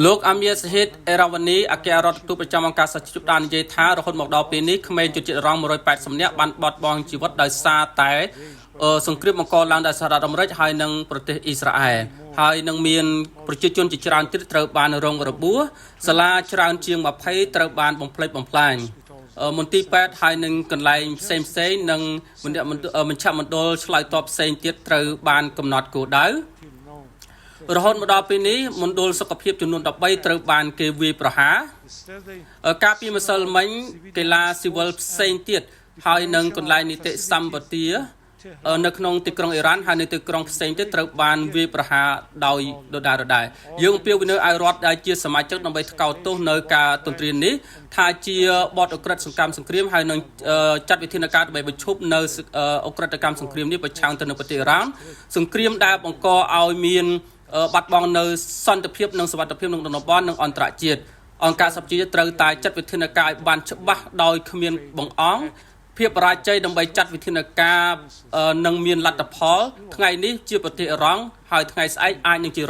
លោកអាមៀសហិតអេរ៉ាវ៉ានីអគ្គរដ្ឋទូតប្រចាំអង្គការសហជីវជាតិបាននិយាយថារហូតមកដល់ពេលនេះក្មេងជនជាតិអ៊ីរ៉ង់180នាក់បានបាត់បង់ជីវិតដោយសារតែសង្គ្រាមបង្កឡើងដោយសហរដ្ឋអាមេរិកហើយនិងប្រទេសអ៊ីស្រាអែលហើយនឹងមានប្រជាជនជាច្រើនទៀតត្រូវបានរងរបួសសាលាច្រើនជាង20ត្រូវបានបំផ្លិចបំផ្លាញមន្ទីរពេទ្យហើយនឹងកន្លែងផ្សេងផ្សេងនិងមជ្ឈមណ្ឌលឆ្លើយតបផ្សេងទៀតត្រូវបានកំណត់គោលដៅរហូតមកដល់ពេលនេះមណ្ឌលសុខភាពចំនួន13ត្រូវបានគេវាយប្រហារការពីម្សិលមិញកីឡាស៊ីវិលផ្សេងទៀតហើយនឹងកន្លែងនីតិសម្បទានៅក្នុងទីក្រុងអ៊ីរ៉ានហើយនៅទីក្រុងផ្សេងទៀតត្រូវបានវាយប្រហារដោយដដែលដដែលយើងអំពាវនាវឲ្យរដ្ឋដែលជាសមាជិកដើម្បីថ្កោលទោសនៅការទន្ទ្រាននេះថាជាបទឧក្រិដ្ឋសកម្មសង្គ្រាមហើយនឹងចាត់វិធានការដើម្បីបញ្ឈប់នៅឧក្រិដ្ឋកម្មសង្គ្រាមនេះប្រឆាំងទៅនឹងប្រទេសអ៊ីរ៉ានសង្គ្រាមដែលបង្កឲ្យមានបាត់បង់នៅសន្តិភាពនិងសុវត្ថិភាពក្នុងតំបន់និងអន្តរជាតិអង្គការសហប្រជាជាតិត្រូវតែចាត់វិធានការឲ្យបានច្បាស់ដោយគ្មានបង្អង់ភាពបរាជ័យដើម្បីចាត់វិធានការនឹងមានលទ្ធផលថ្ងៃនេះជាប្រទេសអ៊ីរ៉ង់ហើយថ្ងៃស្អែកអាចនឹងជា